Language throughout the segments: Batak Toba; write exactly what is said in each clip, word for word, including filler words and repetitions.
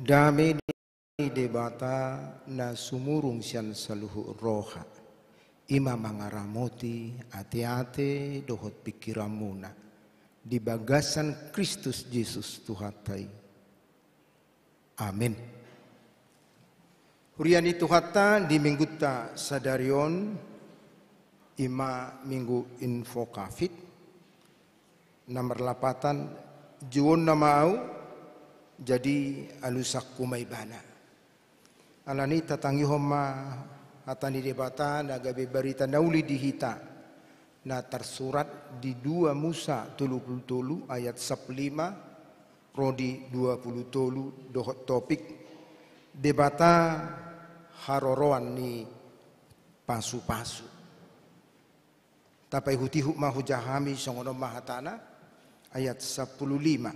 Dame ni Debata na sumurung sian saluhut roha, i ma mangaramoti ateate dohot pingkiranmuna di bagasan Kristus Jesus Tuhanta i. Amen. Huria ni Tuhanta, di minggunta sadari on, i ma minggu Invocavit, na marlapatan, jouonna ma ahu, jadi alusanku ma ibana. Alani i tatangihon ma hata ni Debata na gabe barita na uli di hita, na tarsurat di dua Musa tolu pulu tolu ayat sampulu lima ro di dua pulu tolu dohot topik Debata haroroan ni pasupasu. Tapaihutihut ma hujaha hami, songon on ma hatana, ayat sampulu lima.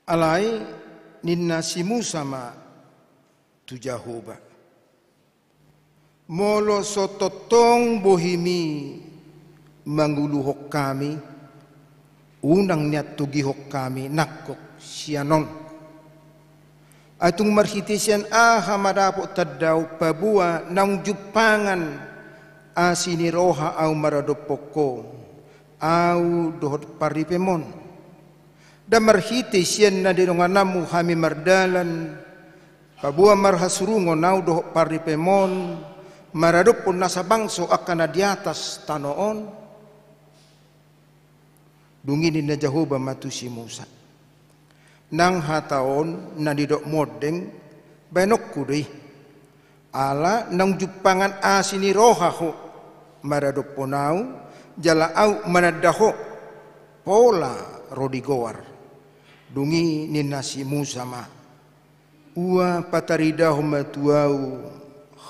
Alai ninna si Musa ma tu Jahowa: Molo so tongtong bohimi manguluhon hami, unang nian togihon hami nangkok sian on. Ai tung marhite sian aha ma dapot tandau paboa naung jumpangan asi ni roha ahu maradophon ho, ahu dohot parripem on? Ndang marhite sian na nidongananmu hami mardalan, paboa marhasurungon ahu dohot parripem on maradophon nasa bangso angka na di atas tano on? Dung i ninna Jahowa ma tu si Musa: Nang hata on na nidok mondeng, baenonku do i. Ala naung jumpangan asi ni roha ho maradophon ahu, jala ahu mananda ho pola ro di goar. Dung i ninna si Musa ma: Ua pataridahon ma tu ahu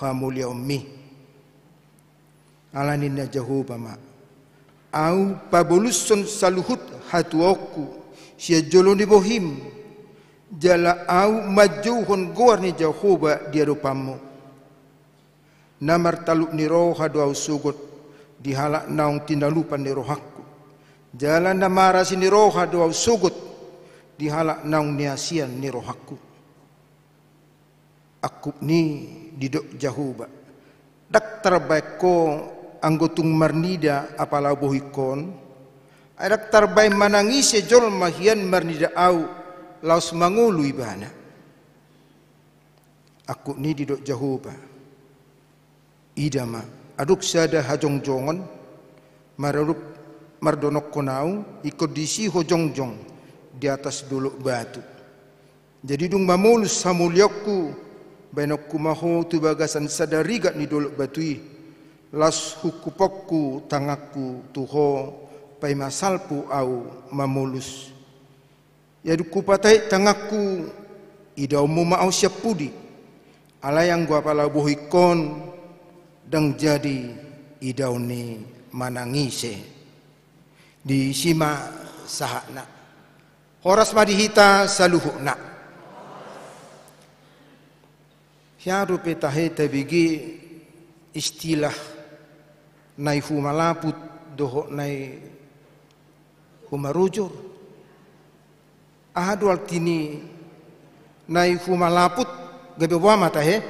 hamuliaonmi. Ala ninna Jahowa ma: Ahu pabolushon saluhut hatuaonku sian jolo ni bohim, jala ahu manjouhon goar ni Jahowa di adopanmu. Na martaluk ni roha do ahu sogot di halak naung tinalupan ni rohangku, jala na marasi ni roha do ahu sogot di halak naung niasian ni rohangku. Angkup ni i didok Jahowa: Ndang tarbaen ho anggo tung marnida apala bohingkon? Ai ndang tarbaen manang ise jolma hian marnida ahu laos mangolu ibana. Angkup ni i didok Jahowa: Ida ma, adong sada hajongjongon maradophon, mardonokkon ahu, ingkon disi ho jongjong di atas dolok batu. Jadi dung mamolus hamuliaonku, baenonku ma ho tu bagasan sada rigat ni dolok batu i, laos hungkuphonku tanganku tu ho, paima salpu ahu mamolus. Ia dung hupatahit tanganku, idaonmu ma ahu sian pudi. Alai anggo apala bohingkon, ndang jadi idaon ni manang ise. Disi ma sahatna. Horas ma di hita saluhutna. Hea dope tahe tabege istilah na i humalaput dohot na i humarujur? Aha do arti ni na i humalaput? Gabe boha ma tahe?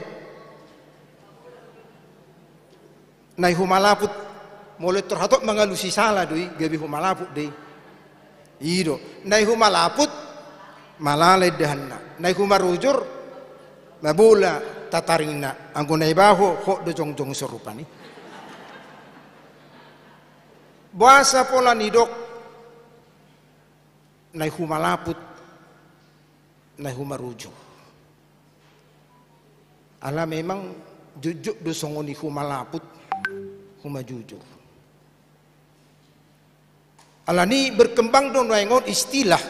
Na i humalaput, molo intor hatop mangalusi sala do i, gabe humalaput do i. I do, na i humalaput, malala indahanna. Na i humarujur, mabola tataringna. Anggo na iba ho, hot do jongjong sorupa ni. Boasa pola nidok na i humalaput, na i humarujur? Ala memang jotjot do songon i humalaput, humajujur. Alani i berkembang do nuaeng on istilah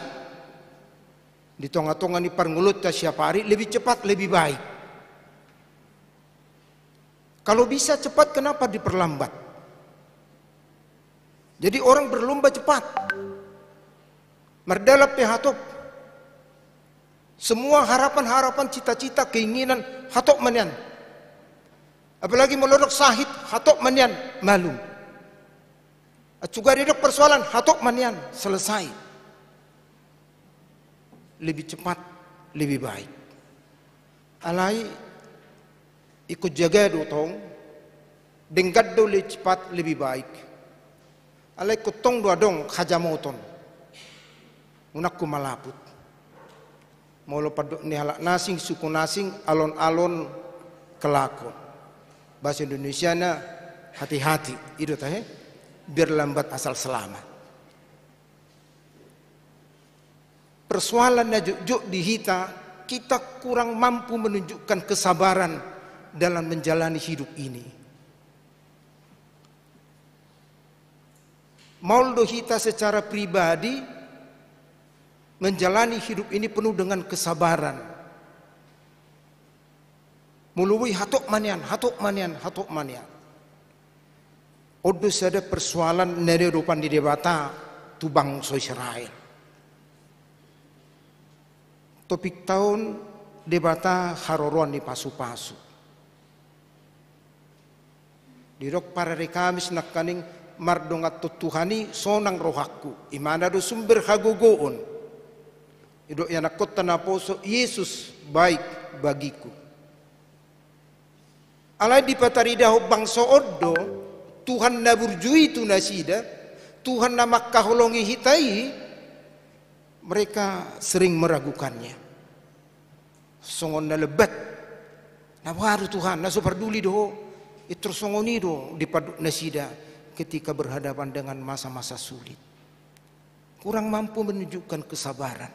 di tongatonga ni parngoluonta siap ari, lebih cepat, lebih baik. Kalau bisa cepat, kenapa diperlambat? Jadi orang berlomba cepat. Mardalan pe hatop. Semua harapan-harapan, cita-cita, keinginan, hatop ma nian. Apalagi molo didok sahit, hatop ma nian malum. Acuga didok persoalan, hatop ma nian selesai. Lebih cepat lebih baik. Alai ingkon jaga do tong, denggan do lebih cepat lebih baik. Alai ingkon tong do adong hajamoton. Unang hu malaput. Molo pandok ni halak na asing, suku na asing, alon-alon kelakuan. Bahasa Indonesiana, hati-hati. I do tahe, biar lambat asal selamat. Persoalan na jotjot di hita, kita kurang mampu menunjukkan kesabaran dalam menjalani hidup ini. Maol do hita secara pribadi menjalani hidup ini penuh dengan kesabaran. Molo boi hatop ma nian, hatop ma nian, hatop ma nian. On do sada persoalan na niadopan ni Debata tu bangso Israel. Topikta on Debata haroroan ni pasupasu. Didok parari Kamis nangkaning mardongan tu Tuhan i sonang rohangku, imana do sumber hagogoon. Didok ianakkonta naposo, Yesus baik bagiku. Alai dipataridahon bangso on do, Tuhan na burju i tu nasida, Tuhan na mangkaholongi hita i, mereka sering meragukannya. Songon na lembat. Na boha do Tuhan, na so parduli do Ho. Pintor songon i do dipandok nasida ketika berhadapan dengan masa-masa sulit. Kurang mampu menunjukkan kesabaran.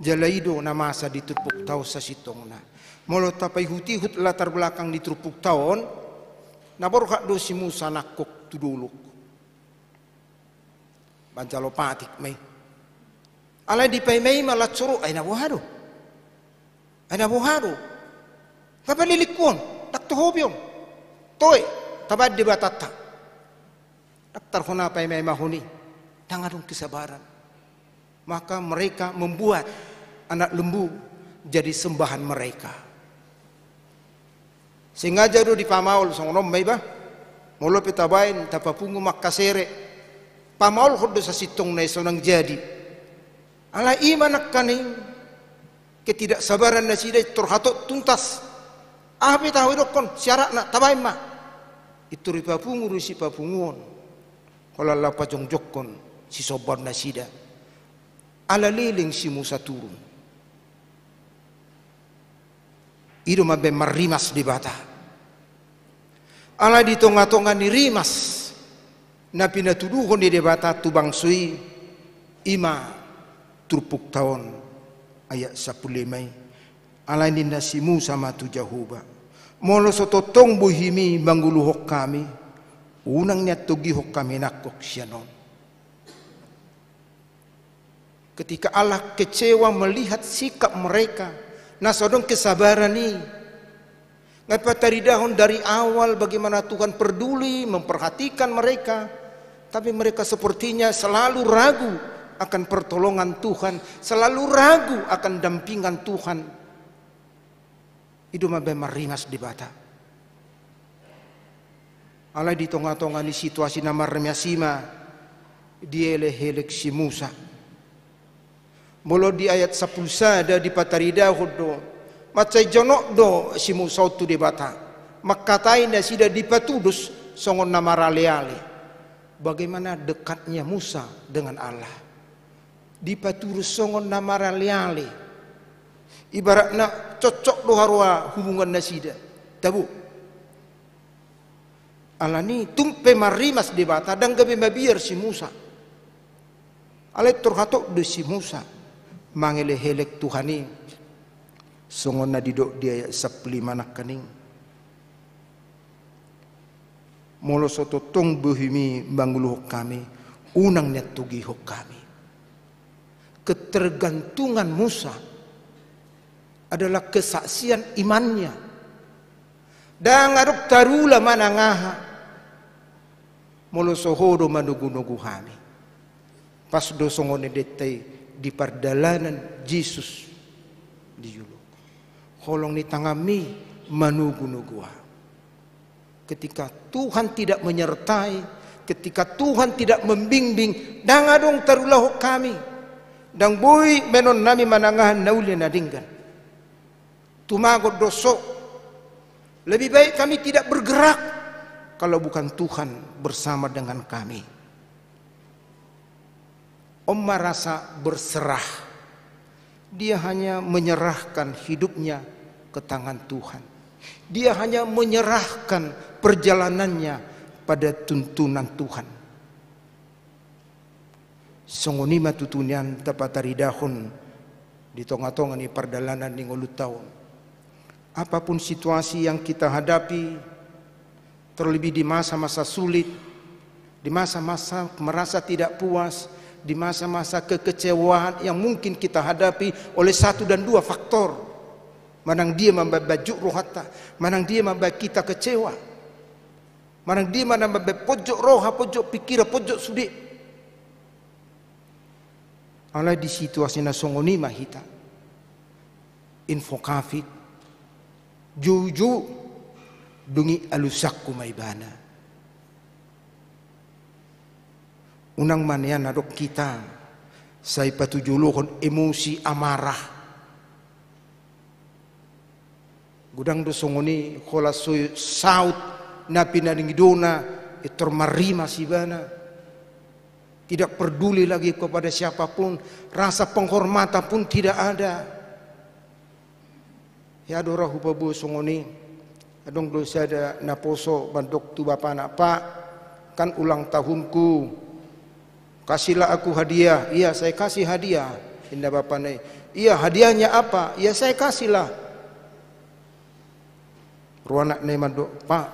Jala i do na masa di turpukta on sasintongna. Molo tapaihut-ihut latar belakang di turpukta on, na borhat do si Musa nangkok tu dolok. Manjalo patik ma i. Alai dipaima-ima laos soro, ai na boha do? Ai na boha do? Nga palilingku on, ndang toho be on. Toe, tabaen Debatanta. Ndang tarhona paima-imahon i. Ndang adong kesabaran. Maka mereka membuat anak lembu jadi sembahan mereka. Sengaja do dipamaol songon on ma iba. Molo pe tabaen, tapapungu mangkasere, pamaolhon do sasintongna i sonang jadi. Alai i ma nangkaning ketidaksabaran nasida, pintor hatop tuntas. Aha pe tahe didokkon siaratna, tabaen ma. Pintor dipapungu do sipapunguon. Holan laho pajongjongkon sisombaon nasida. Ala leleng si Musa turun. I do mambaen marrimas Debata. Alai di tonga-tonga ni rimas na pinatuduhon ni Debata tu bangso i, i ma turpukta on, ayat sampulu lima i. Alai ninna si Musa ma tu Jahowa, molo so tongtong bohimi manguluhon hami, unang nian togihon hami nangkok sian on. Ketika Allah kecewa melihat sikap mereka, na so adong kesabaran i. Nga pataridahon dari awal bagaimana Tuhan peduli memperhatikan mereka, tapi mereka sepertinya selalu ragu akan pertolongan Tuhan, selalu ragu akan dampingan Tuhan. I do mambaen marrimas Debata. Alai di tonga-tonga ni situasi na marrimas i ma dielek-elek si Musa. Molo di ayat sampulu sada dipataridahon do, mansai jonok do si Musa on tu Debata. Mangkatai nasida dipatudos songon na marale-ale. Bagaimana dekatnya Musa dengan Allah? Dipatudos songon na marale-ale. Ibaratna cocok do haroa hubungan nasida. Tabo. Alani tung pe marrimas Debata, ndang gabe mabiar si Musa. Alai pintor hatop do si Musa mangelek-elek Tuhan i. Songon na didok di ayat sampulu lima nangkaning. Molo so tongtong bohimi manguluhon hami, unang nian togihon hami. Ketergantungan Musa adalah kesaksian imannya. Ndang adong tarula manang aha. Molo so Ho do manogu-nogu hami. Pas do songon na didok i di pardalanan Jesus di jolo. Holong ni tanganmi manogu-nogu ahu. Ketika Tuhan tidak menyertai, ketika Tuhan tidak membimbing, ndang adong tarulahon hami. Ndang boi baenonnami manangahan na uli na denggan. Tumagon do so. Lebih baik kami tidak bergerak kalau bukan Tuhan bersama dengan kami. On ma rasa berserah. Dia hanya menyerahkan hidupnya ke tangan Tuhan. Dia hanya menyerahkan perjalanannya pada tuntunan Tuhan. Songon i ma tutu nian tapataridahon di tongatonga ni pardalanan ni ngolunta on. Apapun situasi yang kita hadapi, terlebih di masa-masa sulit, di masa-masa merasa tidak puas, di masa-masa kekecewaan yang mungkin kita hadapi oleh satu dan dua faktor. Manang dia mambaen bajuk rohanta, manang dia mambaen kita kecewa. Manang dia ma na mambaen ponjot roha, ponjot pikiran, ponjot sude. Alai di situasi na songon i ma hita. Info covid. Joujou, dung i alusangku ma ibana. Unang ma nian adong hita sai patujolohon emosi amarah. Godang do songon i, holan so saut na pinangidoina, intor marrimas ibana. Tidak peduli lagi kepada siapapun, rasa penghormatan pun tidak ada. Ia do ra hupaboa songon i. Adong do sada naposo mandok tu bapana, "Pak, kan ulang tahunku. Kasihlah aku hadiah." "Iya, saya kasih hadiah," inna bapana i. "Iya, hadiahnya apa?" "Iya, saya kasihlah." Roha anakna i mandok, "Pak,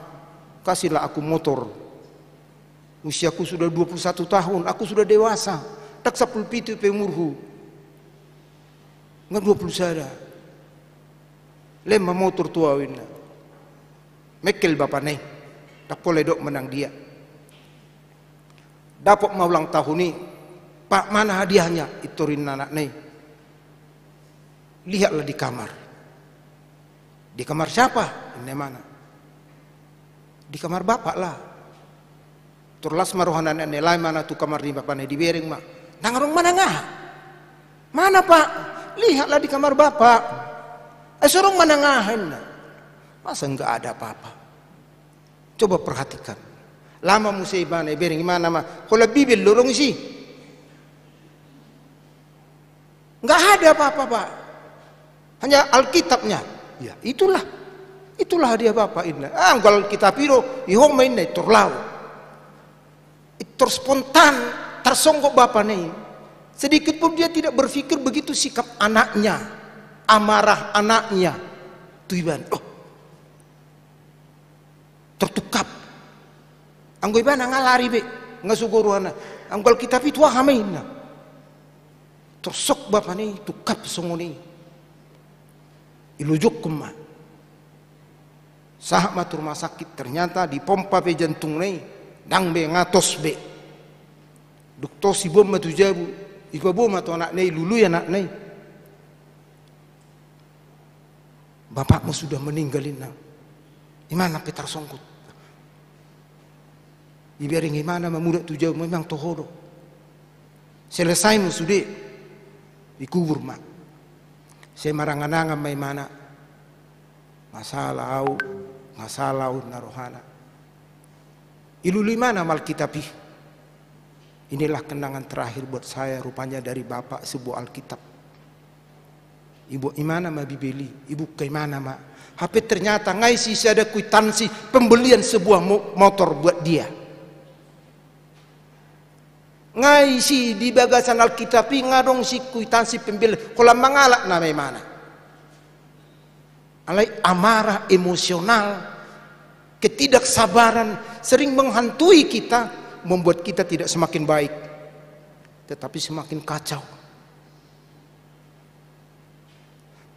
kasihlah aku motor. Usiaku sudah dua puluh satu tahun, aku sudah dewasa. Ndang sampulu pitu pe umurhu. Nga dua puluh sada. Lehon ma motor tu ahu," inna. Mengkel bapana i. Ndang pola didok manang dia. Dapot ma ulang tahun i. "Pak, mana hadiahnya?" Intor inna anakna i. "Lihatlah di kamar." "Di kamar siapa?" inna ibana. "Di kamar bapak lah." Intor las ma roha ni anakna i, lae ma ibana tu kamar ni bapana i, dibereng ma. "Ndang adong manang aha?" "Mana, Pak?" "Lihatlah di kamar bapak." "Eh, so adong manang aha?" inna. "Masa nggak ada apa-apa? Coba perhatikan." Lae ma muse ibana, dibereng ibana ma. "Holan Bibel do adong disi?" "Nggak ada apa-apa, Pak. Hanya Alkitabnya." "Ya, itulah. Itulah hadiah Bapak," inna. "Ah, anggo Alkitab i do, ihot ma," inna, intor laho. Intor spontan, tarsonggot bapana i. Sedikit pun dia tidak berpikir begitu sikap anaknya, amarah anaknya. Tu ibana. Oh, tertukap. Anggo ibana nga lari be, nga sogo rohana. "Anggo Alkitab i tu aha ma," inna. Tarsonggot bapana i, tukap songon i. Ilojokhon ma. Sahat ma tu rumah sakit, ternyata dipompa pe jantungna i, ndang be, nga tos be. Dung tos iboan ma tu jabu, ipaboa ma tu anakna i, ilului anakna i. "Bapakmu sudah meninggal," inna. Ibana pe tarsonggot. Dibereng ibana ma, mudat tu jabu, memang toho do. Selesai ma sude, dikubur ma. Sai maranganangan ma ibana. "Nga sala ahu, nga sala ahu," inna rohana. Ilului ibana ma Alkitab i. "Inilah kenangan terakhir buat saya rupanya dari Bapak, sebuah Alkitab." Iboan ibana ma Bibel i, ibuka ibana ma. Hape ternyata nga isi sada kwitansi pembelian sebuah mo-, motor buat dia. Nga isi di bagasan Alkitab i, nga adong isi kwitansi pembelian. Holan mangalap nama ibana. Alai amarah, emosional, ketidaksabaran sering menghantui kita, membuat kita tidak semakin baik, tetapi semakin kacau.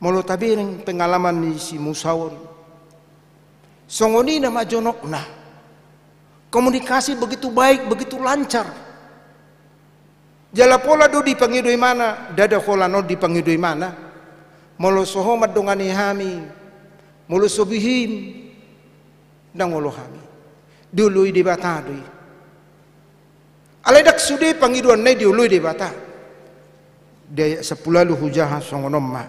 Molo tabereng pengalaman ni si Musa on, songon i nama jonokna. Komunikasi begitu baik, begitu lancar. Jala pola do dipangido ibana, ndada holan on dipangido ibana. Molo so ho mandongani hami, molo so bihim, ndang olo hami. Dioloi Debata do i. Alai ndang sude pangidoanna i dioloi Debata. Di ayat sampulu ualu hujaha songon on ma.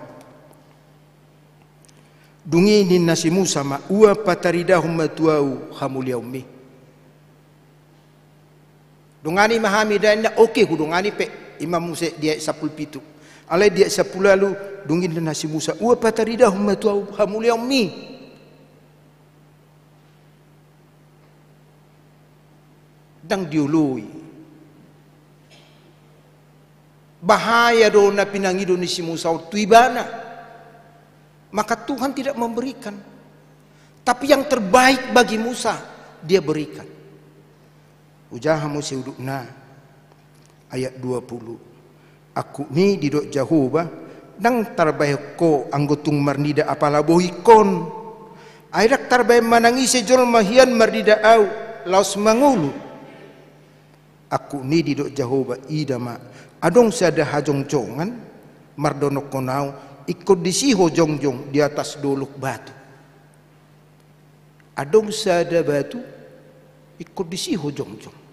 Dung i ninna si Musa ma, ua pataridahon ma tu ahu hamuliaonmi. Dongani ma hami da inna, oke, hudongani pe, ima muse di ayat sampulu pitu. Alai di ayat sampulu ualu, dung i ninna si Musa, ua pataridahon ma tu ahu hamuliaonmi. Ndang dioloi. Bahaya do na pinangido ni si Musa on tu ibana. Maka Tuhan tidak memberikan. Tapi yang terbaik bagi Musa, dia berikan. Hujaha muse udutna. Ayat dua pulu. Angkup ni didok Jahowa, ndang tarbahen ho anggo tung marnida apala bohingkon. Ai ndang tarbahen manang ise jolma hian marnida ahu, laos mangolu. Angkup ni didok Jahowa, ida ma, adong sada hajongjongan, mardonokkon ahu, ingkon disi ho jongjong di atas dolok batu. Adong sada batu, ingkon disi ho jongjong.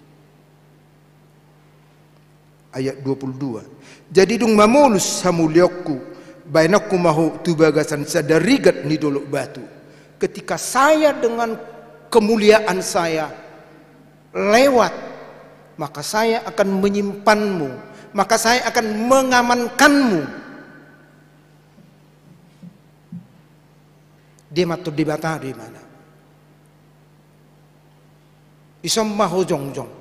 Ayat dua pulu dua. Jadi dung mamolus hamuliaonku, baenonku ma ho tu bagasan sada rigat ni dolok batu. Ketika saya dengan kemuliaan saya lewat, maka saya akan menyimpanmu, maka saya akan mengamankanmu. Dia ma antong Debata do ibana. Dison ma ho jongjong.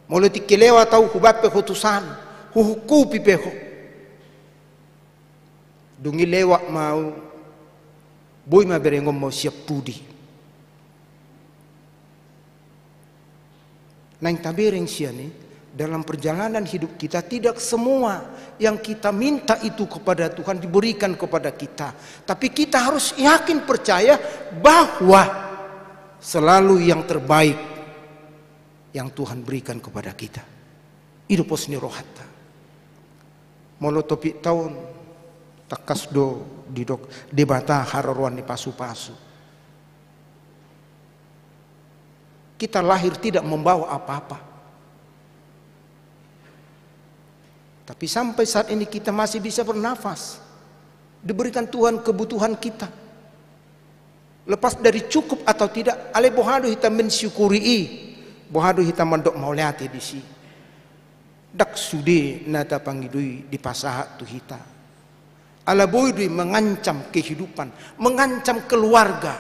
Molo tingki lewat ahu, hubaen pe ho tu san, huhungkupi pe ho. Dung i lewat ma ahu, boi ma berengon ma ho sian pudi. Naeng tabereng sian i, dalam perjalanan hidup kita, tidak semua yang kita minta itu kepada Tuhan diberikan kepada kita. Tapi kita harus yakin, percaya bahwa selalu yang terbaik yang Tuhan berikan kepada kita. I do pos ni rohanta. Molo topikta on, tangkas do didok Debata haroroan ni pasupasu. Kita lahir tidak membawa apa-apa. Tapi sampai saat ini kita masih bisa bernafas. Diberikan Tuhan kebutuhan kita. Lepas dari cukup atau tidak, alai boha do hita mensyukuri i, boha do hita mandok mauliate disi. Ndang sude na tapangido i dipasahat tu hita. Ala boi do i mengancam kehidupan, mengancam keluarga.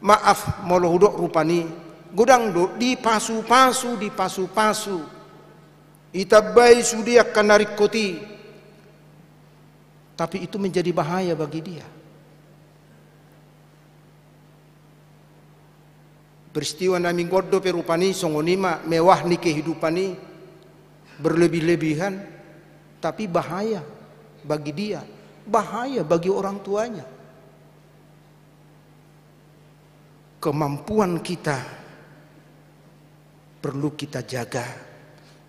Maaf, molo hudok rupani, godang do dipasupasu, dipasupasu. Ditambai sude angka na ringkot i. Tapi itu menjadi bahaya bagi dia. Peristiwa na minggu on dope rupani songon i ma, mewah ni kehidupan i, berlebih-lebihan, tapi bahaya bagi dia, bahaya bagi orang tuanya. Kemampuan kita perlu kita jaga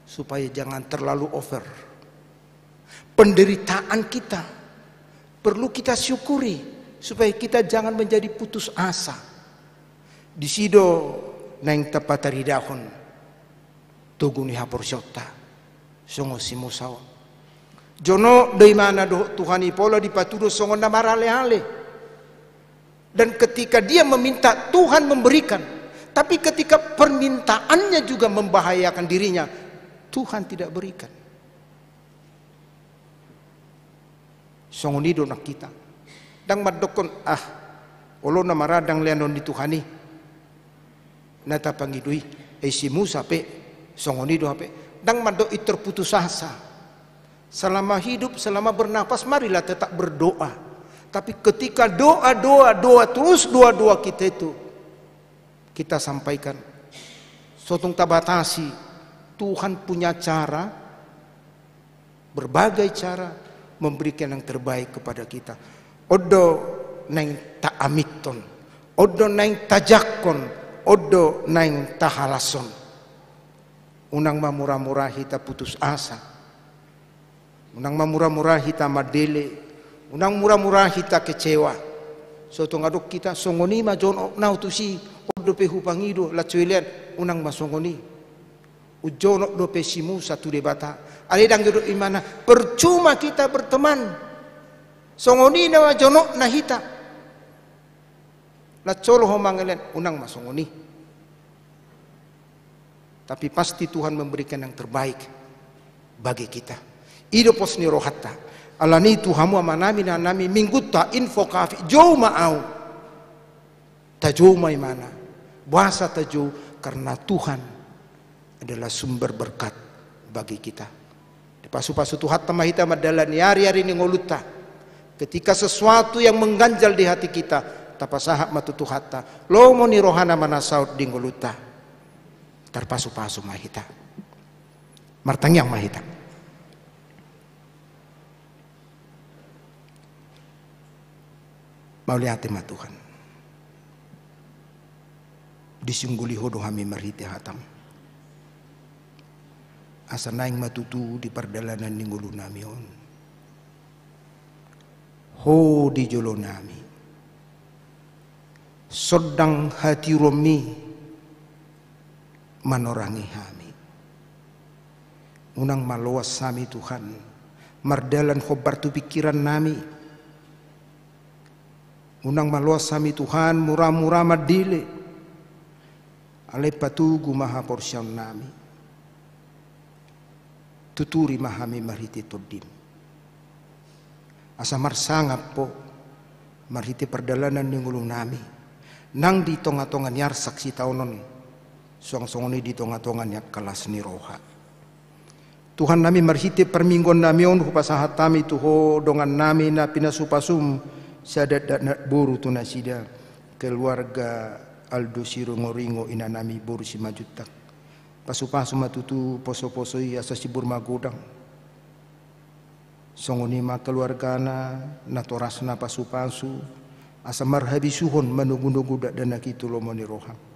supaya jangan terlalu over. Penderitaan kita perlu kita syukuri supaya kita jangan menjadi putus asa. Disi do naeng tapataridahon togu ni haporseaonta songon si Musa on. Jonok do ibana dohot Tuhan i pola dipatudu songon na marale-ale. Dan ketika dia meminta, Tuhan memberikan. Tapi ketika permintaannya juga membahayakan dirinya, Tuhan tidak berikan. Songon i do nang hita. Ndang mandokkon, ah, olo na ma ra ndang leanon ni Tuhan i na tapangido i. Ai si Musa pe songon i do hape. Ndang mandok i terputus asa. Selama hidup, selama bernapas, marilah tetap berdoa. Tapi ketika doa, doa, doa, terus doa, doa kita itu, kita sampaikan. So tung tabatasi, Tuhan punya cara, berbagai cara memberikan yang terbaik kepada kita. On do naeng taamithon, on do naeng tajangkon, on do naeng tahalashon. Unang ma mura-mura hita putus asa. Unang ma mura-mura hita mandele. Unang mura-mura hita kecewa. So tung adong hita songon i ma jonokna au tusi, on dope hupangido, las so ilean, unang ma songon i. Hujonok dope si Musa tu Debata, Alai ndang didok ibana, percuma kita berteman. Songon i na jonokna hita. Laos olo ho mangelean, unang ma songon i. Tapi pasti Tuhan memberikan yang terbaik bagi kita. I do pos ni rohanta. Alani i tu hamu amanami, inanami, Minggunta, Info Cafe, jou ma au. Tajou ma ibana. Boasa tajou? Karena Tuhan adalah sumber berkat bagi kita. Dipasupasu Tuhanta ma hita mandalani ari-ari ni ngolunta. Ketika sesuatu yang mengganjal di hati kita, tapasahat ma tu Tuhanta. Lomo ni rohana ma na saut di ngolunta. Tarpasupasu ma hita. Martangiang ma hita. Mauliate ma Tuhan. Disungguli Ho do hami marhite hataM. Asa naeng ma tutu di pardalanan ni ngolunami on Ho di jolonami. Sondang hatiuronMi manorangi hami. Unang ma loas hami Tuhan, mardalan hombar tu pingkirannami. Unang ma loas hami Tuhan, mura-mura mandele. Alai patogu ma haporseaonnami. Tuturi ma hami marhite TondiM. Asa marsangap Ho, marhite pardalanan ni ngolunami. Nang di tonga-tonga ni arsak sitaonon, suang songon i di tonga-tonga ni angka las ni roha. Tuhannami, marhite parmingguannami on hupasahat hami tu Ho dongannami na pinasupasu-M, sada dakdanak boru tu nasida, keluarga Aldo Siringoringo, inanami boru Simanjuntak. Pasupasu ma tutu poso-poso i asa sibur magodang. Songon i ma keluargana, natorasna pasupasu, asa marhabisuhon manogu-nogu dakdanak i tu lomo ni rohaM.